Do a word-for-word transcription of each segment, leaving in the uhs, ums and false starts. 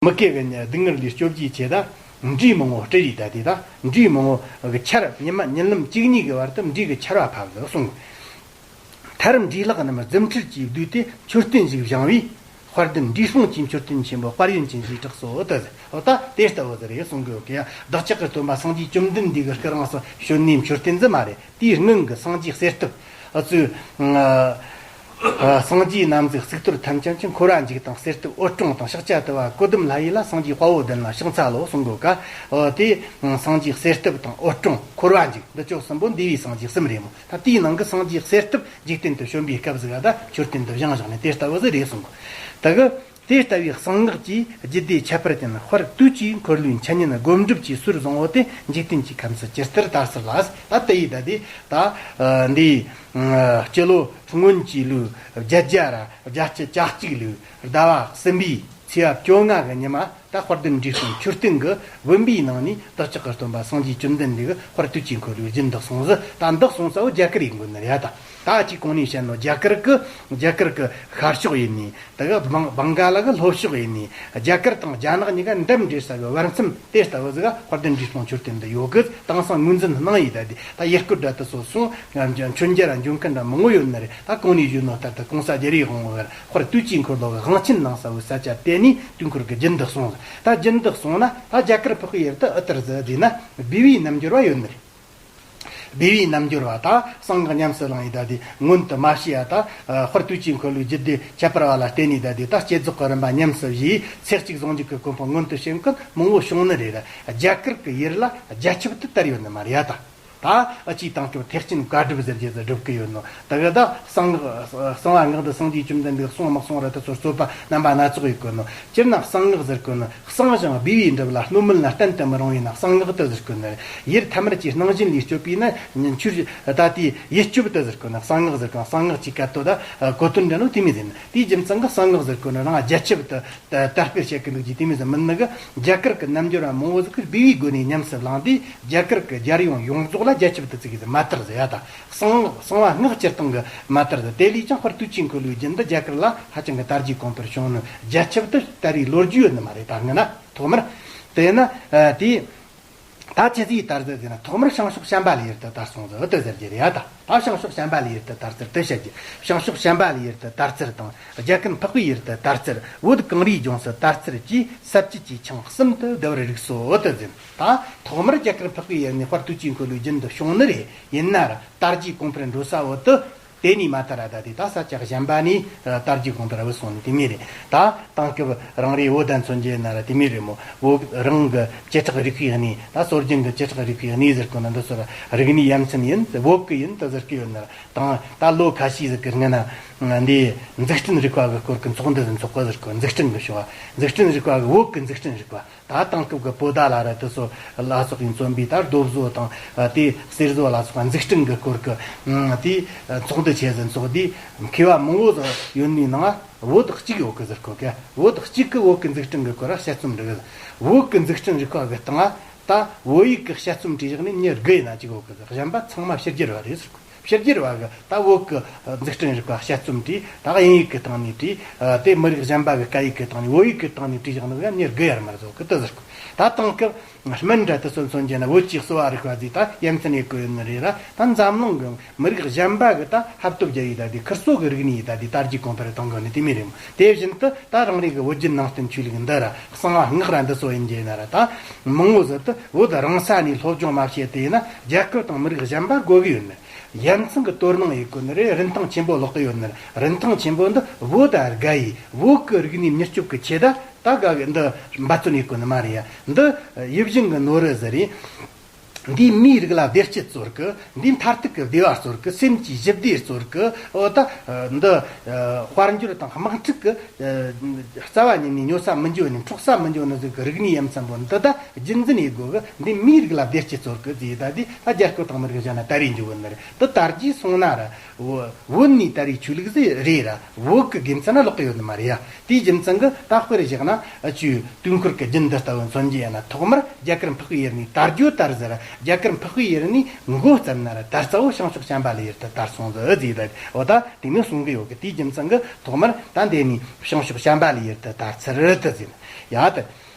མི་སྐད་གི་སྡུག་བསྔལ་ལས་སྐྱོབ་རྒྱུའི་ཆེད་དུ། འབྲས་མང་བོ་སྤྲུལ་རེ་ད་དེ་དང་འབྲས་མང་བོ་གི་ཆར། ཉི་མ་ཉིན་ལམ་གཅིག་གཉིས་ཀྱི་བར་དུ་འབྲས་ཀྱི་ཆར་བ་ཕབ་ཟིག་གསུངས། མཐར་འབྲས་ལྷག་རྣམས་རྫུ་འཕྲུལ་གྱིས་བསྡུས་ཏེ། མཆོད་རྟེན་ཞིག་བཞེངས་པས། དཔལ་ལྡན་འབྲས་སྤུངས་ཀྱི་མཆོད་རྟེན་ཆེན་པོ་དཔལ་ཡོན་ཅན་ཞེས་གྲགས་སོ། ད་ཟེར། འོ་ད་དེ་ལྟ་བུ་ཟིག་རེད་གསུང་གི་ཡོད་གི་ཡ། བདག་ཅག་གི་སྟོན་པ་སངས་རྒྱས་བཅོམ་ལྡན་འདས་ཀྱི་སྐུ་རིང་སུ་བྱོན་ནས་མཆོད་རྟེན་ཟིག་མ་རེད། དེའི་སྔོན་གྱི་སངས་རྒྱས་གསེར་ཐུབ། ཨ་ཙུ། ཨ། སངས་རྒྱས་རྣམ་གཟིགས་གཙུག་ཏོར་ཐམས་ཅད་ཀྱི། འཁོར་བ་འཇིག་དང་གསེར་ཐུབ་འོད་སྲུང་དང་། ཕྱག་བྱ་དུ་བ་ཀོ་ཏམ་ལ་ཡི་ལ། སངས་རྒྱས་དཔའ་བོ་བདུན་ལ་ཕྱག་འཚལ་ལོ་གསུང་གོ་ཀ། ཨོ་དེ་སངས་རྒྱས་གསེར་ཐུབ་དང་འོད་སྲུང་འཁོར་བ་འཇིག་འདི་ཅོག་གསུམ་པོ་འདས་པའི་སངས་རྒྱས་གསུམ་རེད་མོ། ད་དེའི་ནང་གི་སངས་རྒྱས་གསེར་ཐུབ་འཇིག་རྟེན་དུ་བྱོན་པའི་སྐབས་ཟིག་ག་ད་མཆོད་རྟེན་དུ་བཞེངས་བཞག་ནས་དེ་ལྟ་བུ་ཟིག་རེད་གསུང་གོ། ད་གི། དེ་ལྟ་བུའི་གསང་སྔགས་ཀྱི་རྒྱུད་སྡེ་ཁྱད་པར་ཅན། དཔལ་དུས་ཀྱི་འཁོར་ལོའི་འཆད་ཉན་སྒོམ་སྒྲུབ་ཀྱི་ཟུར་བཟང་བོ་དེ་འཇིག་རྟེན་གྱི་ཁམས་སུ་ཇི་ལྟར་དར་ཚུལ་ལ། ད་དེ་ཡི་ད་དེ་ད་འདི་སྤྱི་ལོ་སྔོན་གྱི་ལོའི་བརྒྱད་བརྒྱ་ར་བརྒྱད་ཅུ་གྱ་གཅིག་ལོའི་ཟླ་བ་གསུམ་པའི་ཚེས་པ་བཅོ་ལྔ་གི་ཉི་མ། ད་དཔལ་ལྡན་འབྲས་སྤུངས་མཆོད་རྟེན་གྱི་བུམ་པའི་ནང་ནས་བདག་ཅག་གི་སྟོན་པ་སངས་རྒྱས་བཅོམ་ལྡན་འདས་ཀྱིས་དཔལ་དུས་ཀྱི་འཁོར་ལོའི་རྒྱུན་འདི་གསུངས་ཟིག། ད་འདི་གསུངས་ས་བོ་རྒྱ་གར་ཡིན་དགོས་ནི་རེད་ད། ད་ཅིག་གོང་ནས་བཤད་ནོ་རྒྱ་གར་གི་རྒྱ་གར་གི་ཤར་ཕྱོགས་ཡིན་ནི། ད་གི་བང་བང་ག་ལ་གི་ལྷོ་ཕྱོགས་ཡིན་ནི། རྒྱ་གར་དང་རྒྱ་ནག་གཉིས་ཀ་འདབས་འབྲེལ་ས་གི་བར་མཚམས་དེ་ལྟ་བུ་ཟིག་ག་དཔལ་ལྡན་འབྲས་སྤུངས་མཆོད་རྟེན་འདི་ཡོད་གི། དེང་སང་ངོས་འཛིན་གནང་ཡི་ད་དེ། ད་ཡུལ་སྐོར་འདྲ་དུ་སོ་སོང་མཆོད་མཇལ་འབྱོན་མཁན་འདྲ་མང་བོ་ཡོད་ནི་རེད། ད་གོང་ནས་ཞུས་ནོ་ལྟར་དུ་གོང་ས་རྒྱལ་བའི་དབང་བོ་དཔལ་དུས་ཀྱི་འཁོར་ལོ་གི་དབང་ཆེན་གནང་ས་བོའི་ས་ཆ་དེ་ནས་དུས་འཁོར་གྱི་རྒྱུན་འདི་གསུངས། ད་རྒྱུན་འདི་གསུངས་ན་ད་རྒྱ་གར་འཕགས་པའི་ཡུལ་དུ་ཨི་ལྟར་ཟིག་བསྡུས་ན་སྦས་པའི་རྣལ་འབྱོར་བ་ཡོད་ནི་རེད། སྦས་པའི་རྣལ་འབྱོར་བ་དང་གསང་སྔགས་ཉམས་སུ་བླངས་ཡི་ད་དེ་མངོན་དུ་མ་བྱས་ཡ་ད། དཔལ་དུས་ཀྱི་འཁོར་ལོའི་རྒྱུད་སྡེ་ཁྱད་པར་བ་ལ་བརྟེན་ནས་ད་དེ་ད་བསྐྱེད་རྫོགས་ཀྱི་རིམ་པ་ཉམས་སུ་བཞེས། ཚེ་གཅིག་ཟུང་འཇུག་གི་གོ་འཕང་མངོན་དུ་བྱེད་མཁན་མང་བོ་བྱུང་ནི་རེད། རྒྱ་གར་གྱི་ཡུལ་ལ་རྒྱ་ཁྱབ་ཏུ་དར་ཡོད་ནི་མ་རེད་ཡ་ད། ད་ཨ་ཅིའི་དེང་སྐབས་ཐེག་ཆེན་བཀའ་སྒྲུབ་ཟེར་རྒྱུ་ཟིག་སྒྲུབ་གི་ཡོད་ནོ། ད་གི་ད་གསང་སྔགས། གསང་བ་སྔགས་འདི་སངས་རྒྱས་བཅོམ་ལྡན་འདས་གསུངས་མ་གསུངས་ར་དེ་ཚོ་རྩོད་པ་རྣམ་པ་སྣ་ཚོགས་ཡོད་གི་ནོ། སྤྱིར་ན་གསང་སྔགས་ཟེར་གོ་ནོ། གསང་ཞིང་སྦས་པའི་སྒྲུབ་ལ་སྣོད་མིན་ལ་བརྟེན་དུ་མི་རུང་བས་ན་གསང་སྔགས་དུ་ཟེར་གོ་ནི། ཡུལ་ཐ་མལ་གྱི་སྣང་ཞེན་ལས་སྐྱོབ་པས་ན་ཆོས་ད་དེའི་ཡིད་སྐྱོབ་དུ་ཟེར་གོ་ནི། གསང་སྔགས་ཟེར་གོ་གསང་སྔགས་ཀྱི་སྐད་དོད་ད་གོ་དོན་འདྲ་ནོ་དེ་མོ་ཟིག། དེའི་རྒྱུ་མཚན་གྱིས་གསང་སྔགས་ཟེར་གོ་ནི་རང་རྒྱ་ཁྱབ་ཏུ་དར་སྤེལ་བྱེད་ཀྱི་འདུག་ཅེས་དེ་མོ་ཟིག་མིན་ནི་གི། རྒྱ་གར་གྱི་རྣལ་འབྱོར་བ་མང་བོ་ཟིག་གིས་སྦས་པའི་སྒོ་ནས་ཉམས་སུ་བླངས་ཏེ་རྒྱ་གར་གྱི་རྒྱལ་ཡོངས་ཡོངས་རྫོགས་ལ་རྒྱ་ཁྱབ་ཏུ་བརྩི་གི་ཟིག་མ་དར་ཟེར་ཡ་ད། གསང་སྔགས། གསང་བ་སྔགས་སྤྱིར་བཏང་གི་མ་དར་ཟེར། དེ་ལས་ཀྱང་དཔལ་དུས་ཀྱི་འཁོར་ལོའི་རྒྱུན་འདི་རྒྱ་གར་ལ་ཧ་ཅང་གི་དར་རྒྱས་གོང་འཕེལ་བྱུང་ནི། རྒྱ་ཁྱབ་ཏུ་དར་བའི་ལོ་རྒྱུས་ཡོད་ནི་མ་རེད་ད་སྔ་ན། ཐོག་མར། དེས་ན་དེ་ད་ཅི་ཟིག་དར་ཟེར་ཟེར་ན། ཐོག་མར་བྱང་ཕྱོགས་བྱམས་པ་ལ་ཡུལ་དུ་དར་སོང་ཟེར་དུ་ཟེར་རྒྱུ་རེད་ཡ་ད། ད་བྱང་ཕྱོགས་བྱམས་པ་ལ་ཡུལ་དུ་དར་ཚུལ་དུ་བཤད་རྒྱུ། བྱང་ཕྱོགས་བྱམས་པ་ལ་ཡུལ་དུ་དར་ཚུལ་དང་། རྒྱ་གར་འཕགས་པའི་ཡུལ་དུ་དར་ཚུལ། བོད་གངས་རིའི་ལྗོངས་སུ་དར་ཚུལ་བཅས་ས་བཅད་ཀྱི་ཆིངས་གསུམ་དུ་བསྡུ་བར་རིགས་སོ་དུ་ཟེར། ད་ཐོག་མར་རྒྱ་གར་འཕགས་པའི་ཡུལ་ནས་དཔལ་དུས་ཀྱི་འཁོར་ལོའི་རྒྱུན་དུ་བྱུང་ནི་རེད། ཡིན་ན་ར་དར་རྒྱས་གོང་འཕེལ་འགྲོ་ས་བོ་དུ། དེ་ནས་མ་དར་ར་ད་དེ་ད་ས་ཆ་གཞན་པ་ནས་དར་རྒྱས་གོང་འཕེལ་ར་བུད་སོང་ནི་དེ་མོ་རེད། ད་དེང་སྐབས་རང་རེའི་བོད་ད་མཚོན་རྒྱུ་ན་ར་དེ་མོ་རེད་མོ། བོད་རང་གི་བྱེ་བྲག་རིག་པའི་གནས། ད་སྲོལ་རྒྱུན་གྱི་བྱེ་བྲག་རིག་པའི་གནས་ཟེར་གོ་ན་འདི་ཚོ་ར་རིག་གནས་ཡ་མཚན་ཡིན། བོད་ཀྱི་ཡིན་དུ་ཟེར་གི་ཡོད་ན་ར། དང་ད་ལོ་ཁ་ཤས་ཟིག་གི་སྔོན་ན་འདི་འཛུགས་སྐྲུན་རིག་པ་གི་སྐོར་གྱི་ཚོགས་འདུ་ཟིག་འཚོགས་གི་ཟེར་གོ། འཛུགས་སྐྲུན་གི་ཕྱོགས། འཛུགས་སྐྲུན་རིག་པ་གི། བོད་ཀྱི་འཛུགས་སྐྲུན་རིག་པ། ད་དེང་སྐབས་ཀྱི་པོ་ཏཱ་ལ་ར་དེ་ཚོ་ལ་སོགས་ཀྱིས་མཚོན་པའི་ད་རྡོ་བཟོ་དང་དེ་གསེར་བཟོ་ལ་སོགས་པ་འཛུགས་སྐྲུན་གྱི་སྐོར་གྱི་དེ་ཚོགས་འདུ་ཆེ་ཟིག་འཚོགས་དུས། མཁས་པ་མང་བོ་ཟིག་ཡོད་ནི་ནང་བོད་གཅིག་ཡོད་གི་ཟེར་གོ་གི། བོད་གཅིག་གི་བོད་ཀྱི་འཛུགས་སྐྲུན་གྱི་སྐོར་ལ་དཔྱད་རྩོམ་འབྲི་གི། བོད་ཀྱི་འཛུགས་སྐྲུན་རིག་པ་གི་སྟེང་ད་བོད་ཡིག་གི་དཔྱད་རྩོམ་བྲིས་བཞག་ནི་མྱི་དགུ་ཡིན་ན་གཅིག་ཡོད་གི་ཟེར། གཞན་པ་ཚང་མ་ཕྱི་རྒྱལ་བ་རེད་ཟེར་གོ། ཕྱི་རྒྱལ་བ་གི་ད་བོད་གི་འཛུགས་སྐྲུན་རིག་པ་དཔྱད་རྩོམ་བྲིས། ད་དབྱིན་ཡིག་གི་སྟེང་ནས་བྲིས། དེ་མི་རིགས་གཞན་པ་གི་སྐད་ཡིག་གི་སྟེང་ནས། བོད་ཡིག་གི་སྟེང་ནས་བྲིས་བཞག་ནི་གི་མྱི་དགུ་ཡར་མར་བཟོ་གི་དུ་ཟེར་གོ། ད་དེང་སྐབས་སྨན་འདྲ་དུ་སོན་སོན་གྱི་ན་བོད་ཀྱི་གསོ་བ་རིག་པ་ཟིག་ད་ཡ་མཚན་ཡོད་གི་ཡོད་ནི་རེད་ར། ད་འཛམ་གླིང་གི་མི་རིགས་གཞན་པ་གི་ད་ཧབ་ཐོབ་རྒྱ་ཡིག་ད་དེ་ཁིར་སོ་གི་རིག་གནས་ཡིག་ད་དེ་དར་རྒྱས་གོང་འཕེལ་གཏོང་གི་ནི་དེ་མོ་རེད་མོ། དེ་བཞིན་དུ་ད་རང་རེ་གི་བོད་བརྒྱུད་ནང་བསྟན་ཆོས་ལུགས་འདི་ར་གསང་བ་སྔགས་ར་འདི་སོ་ཡིན་གྱི་ན་ར། ད་མང་བོ་ཟིག་ད་བོད་རང་ས་ནས་སློབ་སྦྱོང་མ་བྱས་ཏེ་ཡིན་ན་རྒྱལ་ཁབ་དང་མི་རིགས་གཞན་པ་དགོས་གི་ཡོད་ནི། ཡ་མཚན་གྱི་དོ་སྣང་ཡེད་གོ་ནི་རེད། རིན་ཐང་ཆེན་པོ་ལོག་གི་ཡོད་ནི་རེད། རིན་ཐང་ཆེན་པོ་འདི་བོད་དང་དགའ་ཡི། བོད་ཀྱི་རིག་གནས་མྱུར་སྐྱོབ་ཀྱི་ཆེད་ད་ད་དགའ་གི་འདི་འབད་བརྩོན་ཡེད་གོ་ནི་མ་རེད་ཡ། འདི་ཡིད་བཞིན་གྱི་ནོར་བུ་ཟིག་རེད། འདིས་མིའི་རིགས་ལ་བདེ་སྐྱིད་སྩོལ་གི། འདིས་མཐར་ཐུག་གི་བདེ་བ་སྩོལ་གི། སེམས་ཀྱི་ཞི་བདེ་སྩོལ་གི། འོ་ད་འདི་དཔལ་འབྱོར་དང་དམག་འཁྲུག་གི་རྩ་བ་ཉིད་ནས་ཉོ་ས་མི་འཇོག་ནས། འཕྲོག་ས་མི་འཇོག་ནི་ཟིག་གི་རིག་གནས་ཡ་མཚན་པོ་འདི་ད་རྒྱུན་འཛིན་ཡེད་དགོས་གི། འདིས་མིའི་རིགས་ལ་བདེ་སྐྱིད་སྩོལ་གི་ཟེར་ད་དེ་ད་རྒྱལ་ཁབ་དང་མི་རིགས་གཞན་ན་དར་རེ་འཇུག་གི་ནི་རེད། འདི་དར་རྒྱས་སོང་ན་ར་བོད་ནས་དར་རེ་ཆོས་ལུགས་ཟིག་རེད་ར། བོད་ཀྱི་དགེ་མཚན་ན་ལོག་གི་ཡོད་ནི་མ་རེད་ཡ། དེའི་རྒྱུ་མཚན་གྱིས་ད་དཔེར་བཞག་ན་ཨ་ཆོས་དུས་འཁོར་གྱི་རྒྱུན་འདི་ལྟ་བུ་མཚོན་རྒྱུ་ཡིན་ན། ཐོག་མར་རྒྱ་གར་འཕགས་པའི་ཡུལ་ནས་དར་རྒྱས་དར་ཟེར། རྒྱ་གར་འཕགས་པའི་ཡུལ་ནས་མགོ་བརྩམས་ན་ར་དར་རྩ་བོ་བྱང་ཕྱོགས་བྱམས་པ་ལའི་ཡུལ་དུ་དར་སོང་ཟིག་ཟེར་ད། འོ་ད་དེ་མོ་གསུང་གི་ཡོད་གི། དེའི་རྒྱུ་མཚན་གི་ཐོག་མར་ད་འདི་ནས་བྱང་ཕྱོགས་བྱམས་པ་ལའི་ཡུལ་དུ་དར་ཚུལ་དུ་ཟེར་ན། ཡ་ད།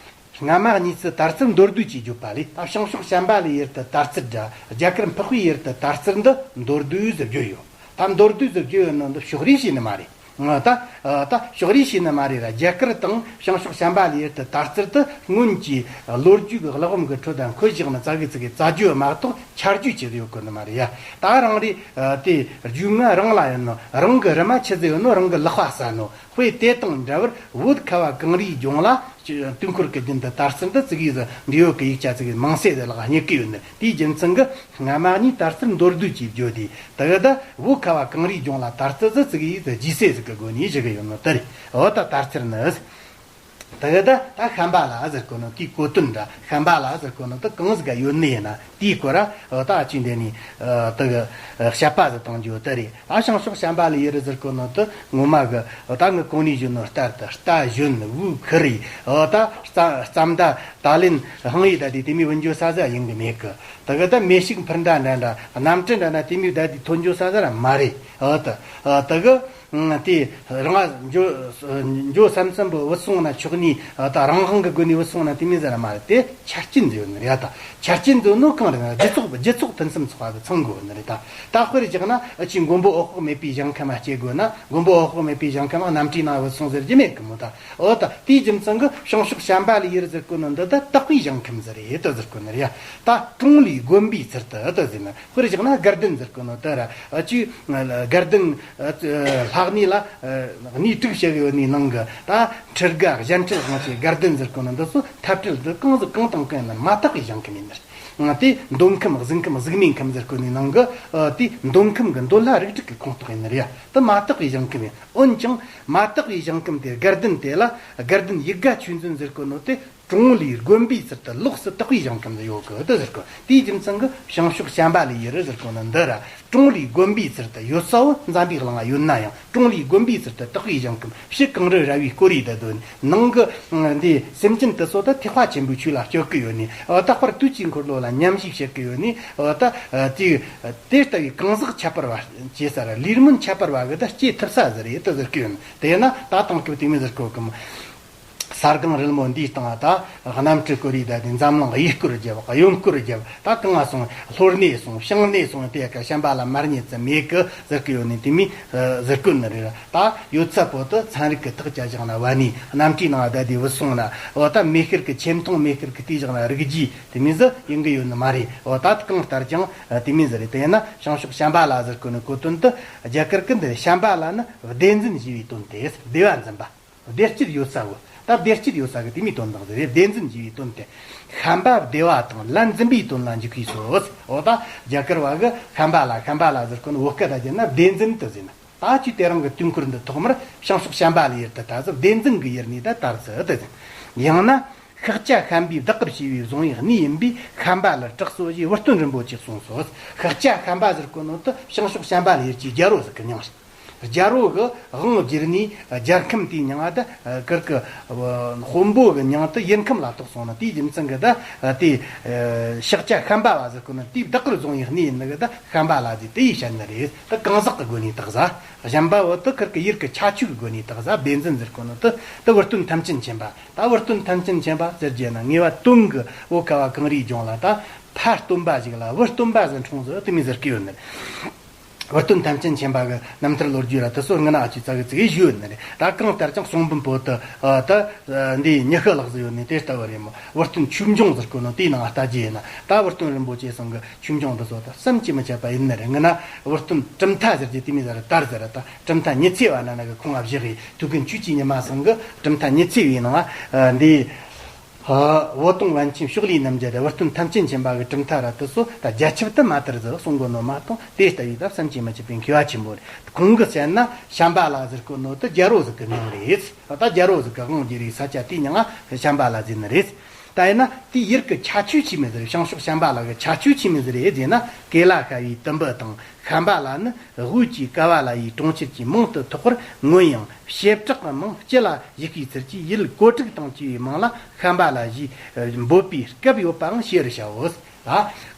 སྔ་མ་གཉིས་སུ་དར་ཚུལ་མདོར་བསྡུས་ཀྱིས་བརྗོད་པ་ལས། ད་བྱང་ཕྱོགས་བྱམས་པ་ལའི་ཡུལ་དུ་དར་ཚུལ་འདྲ་རྒྱ་གར་འཕགས་པའི་ཡུལ་དུ་དར་ཚུལ་འདི་མདོར་བསྡུས་སུ་བརྗོད་ཡོད། ད་མདོར་བསྡུས་སུ་བརྗོད་ཡོད་ནོ་འདི་ཕྱོགས་རིས་བྱས་ནི་མ་རེད། ད་ད་ཕྱོགས་རིས་བྱས་ནི་མ་རེད་ར། རྒྱ་གར་དང་བྱང་ཕྱོགས་བྱམས་པ་ལའི་ཡུལ་དུ་དར་ཚུལ་དུ་སྔོན་གྱི་ལོ་རྒྱུས་ཀྱི་ཀློག་འོང་གི་ཁྲོད་དུ་འཁོད་བཞག་ནི་ཙག་གི་ཙིག་གི་རྩ་རྒྱུད་མ་གཏོགས་ཆ་རྒྱུས་ཅི་ཡོད་གོ་ནི་མ་རེད་ཡ། ད་རང་རེད། དེ་རྒྱུས་མངའ་རང་ལ་ཡོད་ནོ། རང་གི་རུ་མ་ཆི་ཟིག་ཡོད་ནོ་རང་གི་ལག་པ་ཟ་ནོ། དཔེ་དེ་དང་འདྲ་བར་བོད་ཁ་བ་གངས་རིའི་ལྗོངས་ལ་དུས་འཁོར་གྱི་རྒྱུན་དུ་དར་ཚུལ་འདི་ཙིག་གེ་ཟིག་འབྲི་ཡོད་གི། ཡིག་ཆ་ཙིག་གེ་མང་སེ་ཟིག་ལ་རྙེད་གི་ཡོད་ནི། དེའི་རྒྱུ་མཚན་གི་སྔ་མ་གཉིས་དར་ཚུལ་མདོར་བསྡུས་ཀྱིས་བརྗོད་དེ། དེ་གི་ད་བོད་ཁ་བ་གངས་རིའི་ལྗོངས་ལ་དར་ཚུལ་ཟིག་ཙིག་གེ་ཟིག་རྒྱས་སེ་ཟིག་གི་སྒོ་ནས་བཞག་གི་ཡོད་ནོ་དེ་རེད། འོ་ད་དར་ཚུལ་ནི། དེ་གི་ད་ད་བྱམས་པ་ལ་ཟེར་གོ་ནོ་དེའི་གོ་དོན་འདྲ། བྱམས་པ་ལ་ཟེར་གོ་ནོ་དེ་གང་ཟིག་ག་ཡོད་ནི་ཡིན་ན། དེའི་སྐོར་ར་ད་ཅི་འདི་ནས་དེ་གི་བཤད་པ་ཟིག་གཏོང་རྒྱུ་དེ་རེད། ཨ་བྱང་ཕྱོགས་བྱམས་པ་ལའི་ཡུལ་ཟེར་གོ་ནོ་དེ་ངོ་མ་གི་ད་ངི་གོང་ནས་བརྗོད་ནོ་ལྟར་དུ་རྟ་བཞོན་དབུགས་ཁུར་རེ། ད་རྩ་རྩ་མདའ་ད་ལན་ཧང་ཡི་ད་དེ་དེ་མོ་བུད་འགྱོ་ས་ཟིག་ཡིན་གི་མེད་གི། དེ་གི་ད་མེ་ཤུགས་འཕུར་མདའ་འདྲ་འདྲ་གནམ་གྲུ་འདྲ་འདྲ་དེ་མོ་ད་དེ་ཐོན་འགྱོ་ས་ཟིག་ར་མ་རེད། ཨ་ད་དེ་གི་དེ་རང་འགྱོ་འགྱོ་བསམ་བསམ་པོ་བུད་སོང་ན་ཆོག་ནི། ད་རང་དབང་གི་སྒོ་ནས་བུད་སོང་ན་དེ་མོ་ཟིག་ར་མ་རེད། དེ་ཆ་རྐྱེན་ཟིག་ཡོད་ནི་རེད། ད་ཆ་རྐྱེན་ཟིག་ནོ་གང་རེད་ན་སྒྱུ་རྩལ་སྒྱུ་རྩལ་ཕུན་སུམ་ཚོགས་པ་གི་ཚང་དགོས་ནི་རེད། ད་ད་དཔེར་བཞག་ན་ཨ་ཅེ་མགོན་པོ་འོད་དཔག་མེད་པའི་ཞིང་ཁམས་མ་སྐྱེ་དགོས་ན། མགོན་པོ་འོད་དཔག་མེད་པའི་ཞིང་ཁམས་གནམ་གྲུའི་ནང་བུད་སོང་ཟེར་རྒྱུ་མེད་གི་མོ། ད་འོ་ད་དེའི་རྒྱུ་མཚན་གི་བྱང་ཕྱོགས་བྱམས་པ་ལའི་ཡུལ་ཟེར་གོ་ནོ་འདི་ད་དག་པའི་ཞིང་ཁམས་ཟིག་རེད་དུ་ཟེར་གོ་ནི་རེད། ད་གྲོང་ལས་དགོན་པའི་ཚུལ་དུ་དུ་ཟེར་ན། དཔེར་བཞག་ན་དགའ་ལྡན་ཟེར་གོ་ནོ་དེ་ར་ཨ་ཅེ་དགའ་ལྡན་ལྷག་ནི་ལ་གནས་དྲུག་བཤད་ཡོད་ནི་ནང་གི་ད་ཁྲི་དགའ་གཞན་ཁྲི་དབང་ཆེ་དགའ་ལྡན་ཟེར་གོ་ནོ་འདི་ཚོ་འཐབ་བྲལ་དུ་གང་ཟིག་གང་དང་གང་ཡིན་ན་མ་དག་པའི་ཞིང་ཁམས་ཡིན་ནི་རེད། ང་དེ་འདོད་ཁམས་གཟུགས་ཁམས་གཟུགས་མེད་ཁམས་ཟེར་གོ་ནི་ནང་གི་ཨ་དེ་འདོད་ཁམས་གི་འདོད་ལྷ་རིགས་དྲུག་གི་ཁོངས་གཏོགས་ཡིན་ནི་རེད། དེ་མ་དག་པའི་ཞིང་ཁམས་ཡིན། འོན་ཀྱང་མ་དག་པའི་ཞིང་ཁམས་དེ་དགའ་ལྡན་དེ་ལ་དགའ་ལྡན་ཡིད་དགའ་ཆོས་འཛིན་ཟེར་གོ་ནོ་དེ་གྲོང་ལས་དགོན་པའི་ཚུལ་དུ་ལོགས་སུ་དག་པའི་ཞིང་ཁམས་དུ་ཡོད་གི་དེ་ཟེར་གོ། དེའི་རྒྱུ་མཚན་གི་བྱང་ཕྱོགས་བྱམས་པ་ལའི་ཡུལ་ཟེར་གོ་ནོ་འདི་ར་གྲོང་ལས་དགོན་པའི་ཚུལ་དུ་ཡོད་ས་བོ་འཛམ་བུའི་གླིང་ང་ཡོད་ན་ཡང་། གྲོང་ལས་དགོན་པའི་ཚུལ་དུ་དག་པའི་ཞིང་ཁམས། ཕྱི་གངས་རི་ར་བས་བསྐོར་རེ་བསྡད་དོ། ནང་གི་འདི་སེམས་ཅན་དེ་ཚོ་ད་ཐེག་པ་ཆེན་པོའི་ཆོས་ལ་སྤྱོད་ཀྱི་ཡོད་ནི། ཨ་རྟག་པར་དུས་ཀྱི་འཁོར་ལོ་ལ་ཉམས་ཞིབ་བྱེད་ཀྱི་ཡོད་ནི། ཨ་ད་དེ་དེ་ལྟ་བུའི་གང་ཟག་ཁྱད་པར་བ་བྱེད་ས་ར་ལས་སྨོན་ཁྱད་པར་བ་གི་ད་སྐྱེ་ཐུབ་ས་ཟིག་རེད་དུ་ཟེར་གི་ཡོད་ནི། དེས་ན་ད་དེང་སྐབས་དེ་མོ་ཟེར་གོ་གི་མོ། ས་སྒང་རིལ་མོ་འདིའི་སྟེང་ད་གནམ་གྲུ་བསྐོར་རེ་བསྡད་དེ། འཛམ་གླིང་གཡས་སྐོར་རྒྱབ་གཡོན་སྐོར་རྒྱབ། ད་གང་ང་སོང་། ལྷོར་ནས་སོང་། བྱང་ནས་སོང་། དེ་ག་བྱམས་པ་ལ་མར་རྙེད་ཙམ་མེད་གི་ཟེར་གི་ཡོད་ནི་དེ་མོ་ཟེར་གོ་ནི་རེད། ད་ཡོད་ཚད་པོ་དེ་ཚན་རིག་གི་ཐག་བཅད་བཞག་ན་བ་ནི། གནམ་གྲུའི་ནང་བསྡད་དེ་བུད་སོང་ན་འོ་ད་མེ་ཤེལ་གི་ཆེ་མཐོང་མེ་ཤེལ་གི་བལྟས་བཞག་ན་རིགས་རྒྱུད་དེ་མོ་ཟིག་ཡིན་གི་ཡོད་ནི་མ་རེད། འོ་ད་གང་ལྟར་ཀྱང་དེ་མོ་ཟིག་རེད། དེས་ན་བྱང་ཕྱོགས་བྱམས་པ་ལ་ཟེར་གོ་ནི་གོ་དོན་དེ་རྒྱ་གར་གི་འདི་བྱམས་པ་ལ་ནི་བདེ་འཛིན་ཞེས་པའི་དོན་ཏེ། བདེ་བ་འཛིན་པ། བདེ་སྐྱིད་ཡོད་ས་བོ། ད་བདེ་སྐྱིད་ཡོད་ས་གི་དེ་མོའི་དོན་དག་ཟེར་རེད། བདེ་འཛིན་ཞེས་པའི་དོན་ཏེ། བྱམས་པ་བདེ་བ་དང་ལ་འཛིན་པའི་དོན་ལ་འཇུག་པའི་སོ། འོ་ད་རྒྱ་གར་བ་གི་བྱམས་པ་ལ་བྱམས་པ་ལ་ཟེར་གོ་ནི་བོད་སྐད་ལ་བསྒྱུར་ན་བདེ་འཛིན་དུ་ཟེར་ན། ད་ཅི་དེ་རིང་གི་དུས་འཁོར་འདི་ཐོག་མར་བྱང་ཕྱོགས་བྱམས་པ་ལའི་ཡུལ་དུ་ད་ཟེར། བདེ་འཛིན་གི་ཡུལ་ནས་ད་དར་ཟེར་དུ་ཟེར། ཡང་ན། ཤཱཀྱ་བྱམས་པས་བདག་གིར་བྱས་པའི་བཟུང་བའི་གནས་ཡིན་པས། བྱམས་པ་ལ་གྲགས་སོ་ཞེས་བུ་སྟོན་རིན་པོ་ཆེས་གསུངས་སོ། ཤཱཀྱ་བྱམས་པ་ཟེར་གོ་ནོ་དེ་བྱང་ཕྱོགས་བྱམས་པ་ལའི་ཡུལ་གྱི་རྒྱལ་པོ་ཟིག་གི་མྱིང་རེད། རྒྱལ་པོ་གི་དབང་བསྒྱུར་ནས་རྒྱལ་ཁམས་དེའི་མྱིང་ང་ད་ཀིར་གི་དཔོན་པོ་གི་མྱིང་དེ་ཡུལ་ཁམས་ལ་གཏོགས་སོང་ན། དེའི་རྒྱུ་མཚན་གི་ད་དེ་ཤཱཀྱ་བྱམས་པ་བ་ཟེར་གོ་ནོ་དེས་བདག་གིར་བཟུང་བའི་གནས་ཡིན་ནི་གི་ད་བྱམས་པ་ལ་ཟེར་དེ་ཡིས་བཤད་ནི་རེད། ད་གང་ཟག་གི་སྒོ་ནས་བཏགས་ཟ། གཞན་པ་བོ་དེ་ཁིར་གི་ཡུལ་གི་ཁྱད་ཆོས་ཀྱི་སྒོ་ནས་བཏགས་ཟ། བདེ་འཛིན་ཟེར་གོ་ནོ་དེ་ད་བུ་སྟོན་ཐམས་ཅད་མཁྱེན་པ། ད་བུ་སྟོན་ཐམས་ཅད་མཁྱེན་པ་ཟེར་རྒྱུ་ན་ངེས་པ་དོན་གྱི་བོད་ཁ་བ་གངས་རིའི་ལྗོངས་ལ་ད་ཕ་སྟོན་པ་ཞིག་ལ་བུ་སྟོན་པ་ཟེར་འཁྲུངས་ཟིག་དེ་མོ་ཟེར་གི་ཡོད་ནི། བུ་སྟོན་ཐམས་ཅད་མཁྱེན་པ་གི་རྣམ་ཐར་ལོ་རྒྱུས་ར་དེ་ཚོ་སྔ་ན་ཨ་ཅེ་ཙག་གི་ཙིག་གེ་ཞུས་ཡོད་ནི་རེད། ད་གང་ལྟར་ཀྱང་གསུང་འབུམ་པོ་དེ་ཨ་ད་འདི་ཉི་ཤུ་ལྷག་ཙམ་ཡོད་ནི་དེ་ལྟ་བུ་རེད་མོ། བུ་སྟོན་ཆོས་འབྱུང་ཟེར་གོ་ནོ་དེའི་ནང་ལྟ་རྒྱུ་ཡིན་ན། ད་བུ་སྟོན་རིན་པོ་ཆེ་ཚང་གི་ཆོས་འབྱུང་འདི་ཚོ་ད་བསམ་གྱིས་མི་ཁྱབ་པ་ཡིན་ནི་རེད། སྔ་ན་བུ་སྟོན་གྲུབ་མཐའ་ཟེར་རྒྱུ་དེ་མོ་ཟེར་དར་ཟེར། ད་གྲུབ་མཐའ་ཉི་ཚེ་བ་ན་ན་གི་ཁོང་ང་བཞག་གི། ཐུའུ་བཀྭན་ཆོས་ཀྱི་ཉི་མ་ཚང་གི་གྲུབ་མཐའ་ཉི་ཚེ་བའི་ནང་ཨ་འདི་ཨ་བོ་དོང་པཎ་ཆེན་ཕྱོགས་ལས་རྣམ་རྒྱལ་དང་བུ་སྟོན་ཐམས་ཅད་མཁྱེན་པ་གི་གྲུབ་མཐའ་ར་དེ་ཚོ་ད་རྒྱ་ཁྱབ་ཏུ་མ་དར་ཟིག་གསུང་གོ་ནོ་མ་གཏོགས། དེ་ལྟ་བུའི་ད་བསམ་གྱིས་མི་ཁྱབ་པའི་མཁས་པ་ཆེན་པོ་རེད། ཁོང་གི་བཤད་ན་བྱམས་པ་ལ་ཟེར་གོ་ནོ་དེ་རྒྱལ་པོ་ཟིག་གི་མྱིང་རེད། ད་རྒྱལ་པོ་ཟིག་གི་དབང་བསྒྱུར་བའི་ས་ཆ་དེའི་མྱིང་ང་བྱམས་པ་ལ་ཟེར་ནི་རེད། ད་ཡིན་ན་དེའི་ཡུལ་གྱི་ཁྱད་ཆོས་ཆི་མོ་ཟིག་རེད། བྱང་ཕྱོགས་བྱམས་པ་ལ་གི་ཁྱད་ཆོས་ཆི་མོ་ཟིག་རེད་ཟེར་ན། ཀེ་ལ་ཤ་ཡི་དུམ་བུ་དང་ཤམ་བྷ་ལ་ནི། དབུས་ཀྱི་ཀ་བ་ལ་ཡི་གྲོང་ཁྱེར་གྱི་མིང་དུ་ཐོགས་པར་མངོན་ཡང་། བྱེ་བྲག་གི་མིང་སྤྱི་ལ་བཞག་པའི་ཚུལ་གྱིས། ཡུལ་གོ་ཊིག་དང་བཅས་པའི་མིང་ལ་ཤམ་བྷ་ལ་ཞེས་འབོད་པའི་སྐབས་ཡོད་པའང་ཤེས་པར་བྱའོ། ད་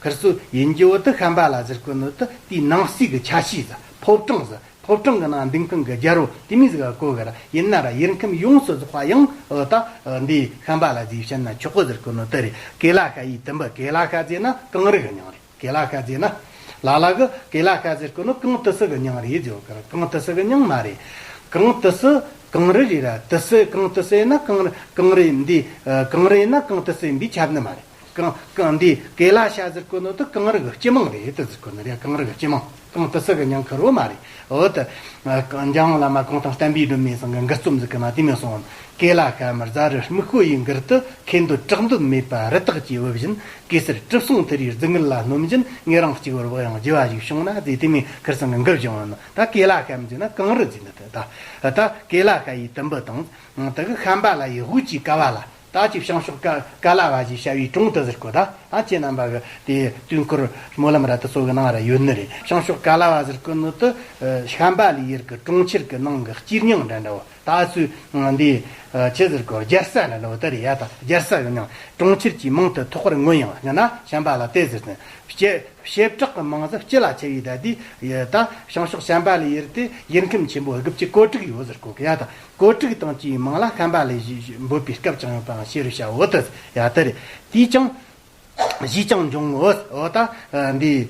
ཁིར་སུ་ཡིན་རྒྱུ་བོ་དེ་ཤམ་བྷ་ལ་ཟེར་གོ་ནོ་དེ་དེའི་ནང་གསེས་ཀྱི་ཆ་ཤས་ཟིག་ཕོ་བྲང་ཟིག་ཕོ་བྲང་གི་ནང་འདུག་མཁན་གྱི་རྒྱལ་པོ་དེ་མོ་ཟིག་ག་གོ་གི་ར། ཡིན་ན་ར་ཡུལ་ཁམས་ཡོངས་སུ་རྫོགས་པ་ཡང་ཨོ་ད་འདི་ཤམ་བྷ་ལ་ཟིག་བཤད་ན་ཆོག་གོ་ཟེར་གོ་ནོ་དེ་རེད། ཀེ་ལ་ཤ་ཡི་དུམ་བུ། ཀེ་ལ་ཤ་ཟེར་ན་གངས་རི་གི་མྱིང་རེད། ཀེ་ལ་ཤ་ཟེར་ན། ལ་ལ་གི་ཀེ་ལ་ཤ་ཟེར་གོ་ནོ་གངས་ཏི་སེ་གི་མྱིང་རེད་ཟེར་གི་ར། གངས་ཏི་སེ་གི་མྱིང་མ་རེད། གངས་ཏི་སེ་གངས་རི་རེད་ར། ཏི་སེ་གངས་ཏི་སེ་ན་གངས་རི། གངས་རི་འདི་ཨ་གངས་རི་ན་གངས་ཏི་སེ་འདི་ཁྱབ་ནི་མ་རེད། གངས་གངས་འདི་ཀེ་ལ་ཤ་ཟེར་གོ་ནོ་དེ་གངས་རི་གི་སྤྱི་མིང་རེད་དེ་ཟེར་གོ་ནི་རེད། གངས་རི་གི་སྤྱི་མིང་། གངས་ཏི་སེ་གི་མྱིང་ཁེར་བོ་མ་རེད། འོ་དེ་ཨ་འཇམ་དབྱངས་བླ་མ་གུང་ཐང་བསྟན་པའི་སྒྲོན་མེ་ཚང་གི་མགུར་རྩོམ་ཟིག་གི་ནང་དེ་མོ་གསུངས། ཀེ་ལ་ཤ་མར་ཛ་རུ་སྨུག་པོ་ཡི་མགུལ་དུ། མཁས་འདོད་གྲགས་འདོད་མེད་པ་རི་དྭགས་ཀྱི་དབུ་བཞིན། གེ་སར་གྲིབ་སོང་དེ་རིའི་རྫིང་ངུར་ལ་སྣོམ་བཞིན། ངེད་རང་གཅིག་པུར་བག་ཡངས་རྒྱུ་བ་ཞིག་བྱུང་ན་ཟེར། དེ་མོ་ཁིར་ཚང་གི་མགུར་བྱུང་བ་ནི། ད་ཀེ་ལ་ཤ་མི་ཟེར་ན་གངས་རི་ཟེར་ནི་དེ། ད་ད་ཀེ་ལ་ཤ་ཡི་དུམ་བུ་དང་། དེ་གི་ཤམ་བྷ་ལ་ཡི་དབུས་ཀྱི་ཀ་བ་ལ། ད་ཅིག་བྱང་ཕྱོགས་ཀ་ཀ་ལ་བ་ཞེས་བྱ་བའི་གྲོང་དེ་ཟེར་གོ། ད་ད་ཁྱེད་རྣམ་པ་གི་དེ་དུས་འཁོར་སྨོན་ལམ་ར་དེ་ཚོ་གི་ནང་ར་ཡོད་ནི་རེད། བྱང་ཕྱོགས་ཀ་ལ་བ་ཟེར་གོ་ནི་དེ་ཤམ་བྷ་ལའི་ཡུལ་གི་གྲོང་ཁྱེར་གི་ནང་གི་སྐྱེས་མྱིང་འདྲ་འདྲ་བོ། ད་ཚོས་འདི་ཆི་ཟེར་གོ། རྒྱལ་ས་འདྲ་འདྲ་བོ་དེ་རེད་ཡ། ད་རྒྱལ་ས་གི་མྱིང་། གྲོང་ཁྱེར་གྱི་མིང་དུ་ཐོགས་པར་མངོན་ཡང་། ཡང་ན་ཤམ་བྷ་ལ་དེ་ཟེར་ཏེ། བྱེ་བྱེ་བྲག་གི་མིང་ཟིག་སྤྱི་ལ་ཁྱབ་པའི། ད་དེ་ད་བྱང་ཕྱོགས་ཤམ་བྷ་ལའི་ཡུལ་དེ་ཡུལ་ཁམས་ཆེན་པོ་དགུ་བཅུ་གོ་དྲུག་ཡོད་ཟེར་གོ་གི་ཡ། ད་གོ་དྲུག་དང་བཅས་པའི་མིང་ལ་ཤམ་བྷ་ལ་ཞེས་འབོད་པའི་སྐབས་ཀྱང་ཡོད་པའང་ཤེས་པར་བྱའོ། དེ་ཡ་དེ་རེད། དེས་ཀྱང་། ཞེས་ཀྱང་འབྱུང་ངོ་། འོ་ད་འདི་